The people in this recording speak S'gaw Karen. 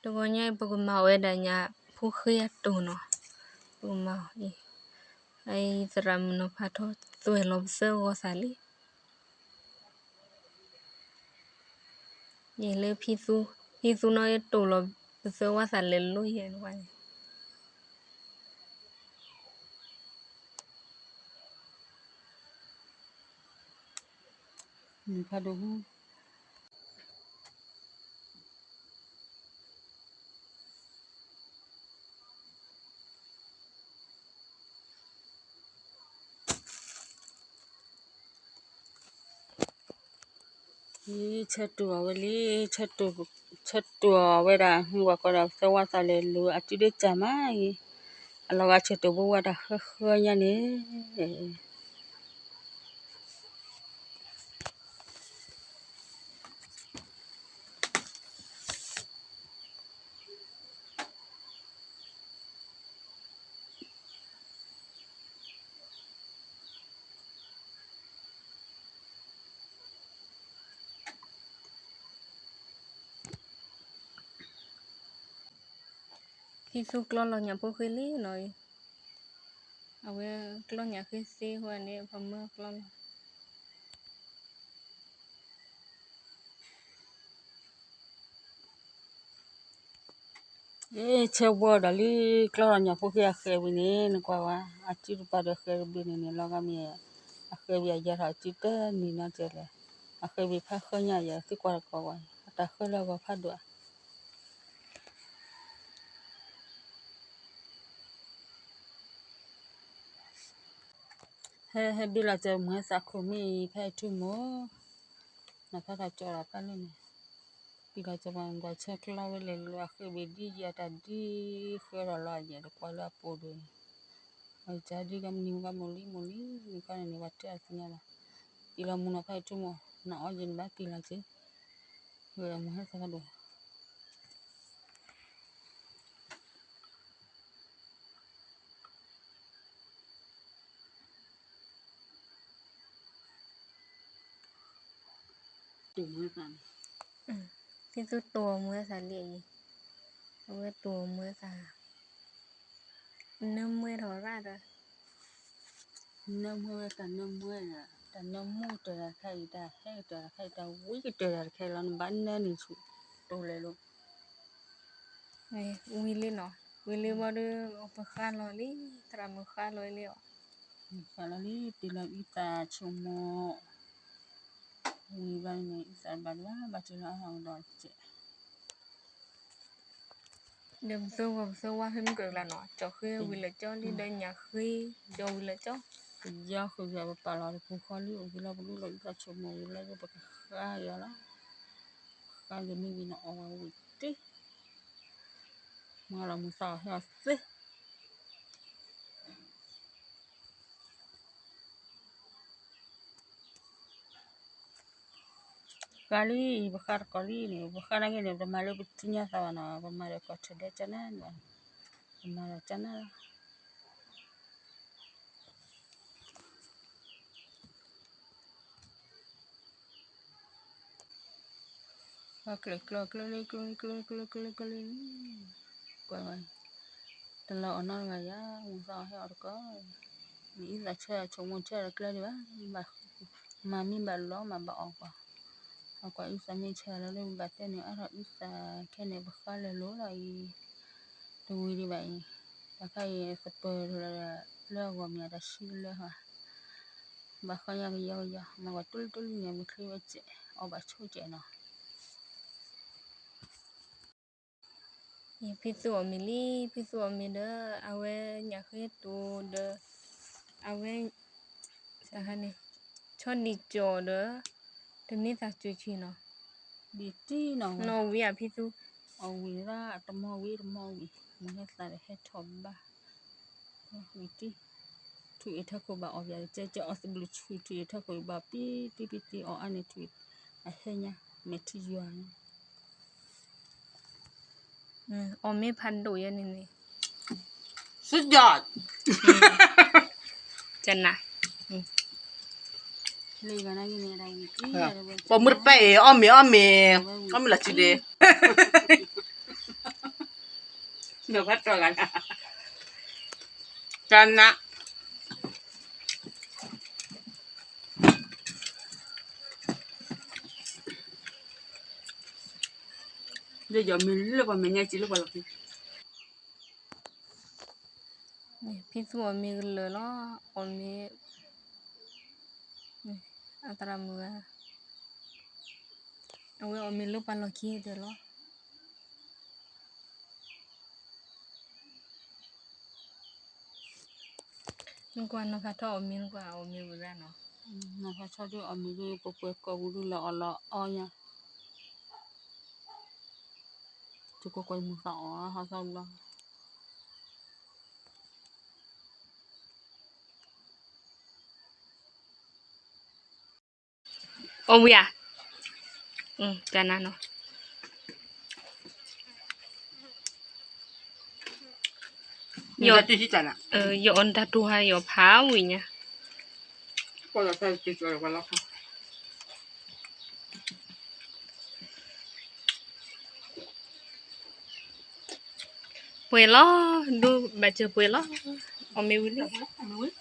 တဂီၤညါအံၤ ပကမၤဝဲဒၣ်ညၣ်ဖိဃ့အတိၢ်နီၤ, ပကမၤအီၤအံၤ, အအံၤသရၣ်မုၣ်နီၤဖးထီ သွဲၣ်လီၤပသၢဂီၤသၣ်လံ. ယဲလၢဖံသူ, ဖံသူနီၤ ယတိၢ်လီၤပသၢဝါသၣ်လဲၤလိယဲၢ်န့ၣ်. နဖးဒိၣ်ဟူ အံၤ ဆၢတိၢ်အီၤဝဲလံ, ဆၢတိၢ်အီၤဝဲဒၣ် ဟ့ၣ်ဝဲကီးဒီးသၢဝါသၣ်လဲၤလိၤ အစုဒ့စၢ်မးအံၤ, အလီၤဂာ်ဆၢတိၢ်ဘိဝဲတၢ်ဃၢဃၢညါန့ၣ် ဖံသူကျီလီၤညၣ်ဖိဃ့လံနီၤအံၤ, အဝဲကျီညၣ်ဃ့သ့ဃိန့ၣ် ပမၢကျီလီၤ. အ့ ဆၢဝီဒီးလံ ကျီလီၤညၣ်ဖိဃ့အဃဲၤဝံၤန့ၣ် နကွၢ်ဝဲ အစုတပၤဒီးဃဲၤတဘ့ၣ်န့ၣ်န့ၣ် လီၤဂာ်မ့ၢ် အဃဲၤဝံၤအယဲထီၣ်အစုတနံၤနီတစဲးလဲၣ်, အဃဲၤဝံၤဖးဃၢညါယဲ သုကွၢ်တကီးဝဲ အတၢ်ဃၢလၢအဂီၤဖးဒိၣ် ဟဲ ဟဲဘ့ၣ်လီၤစၢၤမုၢ်ဟဲသးခိၣ်မ့ၢ်အံၤ ဖဲအံၤထူၣ်မိၢ်, နဖးထီၣ်ကၠီလီၤဖးလၢန့ၣ်, ပံၤလီၤစၢၤပှၤကွၢ်ဆၢကျီဝဲလဲၤလိၤအဃ့ၢ်ဘ့ၣ်ဒ်ယဲအတၢ်ဒ်ဃၢထီၣ်လီၤအယဲၢ်တကွၢ်လၢအပိာ်ဒိၣ်န့ၣ်, အကၢဒ်ကမနံၤမကမိၢ်လံမိၢ်လံ နခီန့ၣ်န့ၣ် ပှၤတဲအီၤသ့ၣ်ညါလီၤ, ပံၤလီၤမုၢ်နီၤဖးအံၤထူၣ်မိၢ်, နအီယဲၢ်န့ၣ်ဘၣ်ပံၤလီၤစၢၤ, ဝဲမုၢ်ဟဲသးဖးဒိၣ် တုၤမုၢ်သးန့ၣ်, ဖံသူတိၢ်အီၤမုၢ်ဟဲသးလံအံၤ, အဝဲတိၢ်အီၤမုၢ်ဟဲသး, နၢမွဲထီၣ်ရၣ်ဒီး, နၢမွဲဝဲတၢ်နၢမွဲဒီး တၢ်နၢမူတၢၤတၢ်တခါအံၤ တၢ်ဟဲကတၢၢ်တၢ်တခါအံၤ တၢ်ဝံကတၢၢ်တၢ်တခါအံၤလီၤ နဘၣ်နၢန့ၣ်ဆူၣ်တိၢ်လဲၤလိၤ ဝံၤလံနီၤ, ဝံၤလံဘီဒီး ပဃါလီၤလံ, သရၣ်မုၣ်ဃါလီၤလံအီၤ, ဃါလီၤလံ တုၤလီၤအံသၣ်ဆိကမိၣ်, ဝံၤဘျီန့ၣ် အံသၣ်ဘၣ်ဒိဘၣ် ဘၣ်တုၤလီၤအဟီၣ်ကဒီးစဲး, ဒီးပသၢဂီၤပသၢဝါဖဲမုၢ်ကၢၢ်ကျါနီၤ, ကၠီဃ့ဝံၤလၢကၠီလံ ဒီးညၣ်ဃ့ ကၠီဝံၤလၢကၠီ, ကယီဃုာ်ကပပာ်လီၤတပူၤဃီလံ အိၣ်က့ၤလီၤပဒူလီၤအံသၣ်ဆိကမိၣ်ဝံၤလီၤ ပကဃါက့ၤလီၤ, ဃါက့ၤမ့ၢ်ဝံၤန့ၣ် အီၣ်ဝဲဝံၤတ့ၢ် မၤလီၤမူၤသးအီၤဟဲအီၤသ့, ဃါလံ ပဃါတကိးလံန့ၣ် ပဃါနာ်က့န့ၣ် ပမၤလၢပသ့ၣ်ညါသးဘၣ်နီၤ ပမၤဒီးကီၢ်ထၢၣ်ဒဲကနၣ်န့ၣ်, ပမၤဒီးကနၣ်လီၤ ကျၢၤကျၢၤကျၢၤလံ ကျၢၤလံ ကျၢၤလံ ကျၢၤလံ ကျၢၤလံ ကွၢ်ဝဲ တလီၤအီၣ်နီတဂၤယၤ မူၤသးအီၤဟဲအီၤတကိး, မ့ၢ်အံသၣ်ဆၢဆိကမိၣ်ဆၢတကျၢၤဒံးဘၣ်, မၤမ့ၢ်ဘၣ်လီၤမၤဘၣ်အီၣ်ကွၢ်, အကွၢ်အံသၣ်မ့ၢ်ဆၢလီၤလၢဘၣ်တဲန့ၣ် အါထီၣ်အံသၣ်ခဲန့ၣ် ပဃါလဲၤလိၤလီၤအံၤ, တဝံၤဒံးဘၣ်အံၤ, တၢ်ခါအံၤသပၢၤလၢအဂီၢ်မ့ၢ်တၢ်ဆံလၢဟီ ဘၣ်ဃီညါကယီကယီ မၤကွၢ်တူၢ်လံတူၢ်လံန့ၣ် မ့ၢ်ချ့ဝဲစဲး အီၣ်ဘၣ်ဆိစဲးနီၤ. ဖံသူအီၣ်မ့ၤလံ, ဖံသူအီၣ်မ့ၤဒီး အဝဲညၣ်ဃ့တိၢ်ဒီး အဝဲ ဆီဒံၣ်ကၠီၣ်ဒီး တန့သးစူၤဆံနီၤ, ဘံတံနီၤ, နီၣ်ဝံၤဧါဖံသူ, အီၣ်ဝံၤဒၣ် တမီဝံၤတမီဝံၤ မုၢ်ဟဲသးဒီးဟဲထီၣ်ဘၣ် ဝံၤတံၢ်, ထူၣ်အ့ၣ်ထၢခိၣ်ဘၣ်အီၣ်ပၠး ကဲကဲအီၣ်သဘျုးဆူၣ် ထူၣ်အ့ၣ်ထၢခိၣ်ဘၣ်ပံတံၤပံတံၤ အီၣ်အါန့ၣ်ထူၣ်အ့ၣ်အဟဲညါ မဲာ်ထံယွၤန့ၣ် အီၣ်မ့ၢ်ဖးဒိၣ်ယဲန့ၣ်န့ၣ် စူယီၣ် ကနၣ် ပိာ်မုၣ်တပဲအံၤ အီၣ်မ့ၤအီၣ်မ့ၤ အီၣ်မ့ၤလီၤစုဒ့ မ့ၢ်ဘၣ်တၢ်ဂၤလၢ တၢ်နး ဒီးယီၤမ့ၢ်လၢပှၤမဲာ်ညါစံးလၢပှၤလီၢ်ခံ, ဖံသူအီၣ်မ့ၤကလၢာ်လီၤ, အီၣ်မ့ၤ, အသရၣ်မုၣ်ဂၤ, အဝဲအီၣ်မ့ၤလၢပှၤလီၢ်ခံတဲလီၤ. နကွၢ်နီၢ်ဖးထီၣ်အီၣ်မ့ၤ နကွၢ်အီၣ်မ့ၤဝံၤဒၣ်နီၤ, နီၢ်ဖးထီၣ်ဒုးအီၣ်မ့ၤဒုး ပှဲၤပှဲၤကိာ်ပူၤဒုးလီၤအီၣ်လီၤအီၣ်ညါ, တကိးကွဲမုၢ်သးအီၣ်ဟီသီဘျီ အီၣ်ဝံၤဧါ, ကနၤနီၤ, ယအီၣ်တၢ်တိၢ်ဟါ ယအီၣ်ဖးဝံၤညါ, ပှဲၤလီၤ, ဒိဘၣ်စၢၤပှဲၤလီၤ, အီၣ်မ့ၤဝံၤလံ, အီၣ်မ့ၤဝံၤ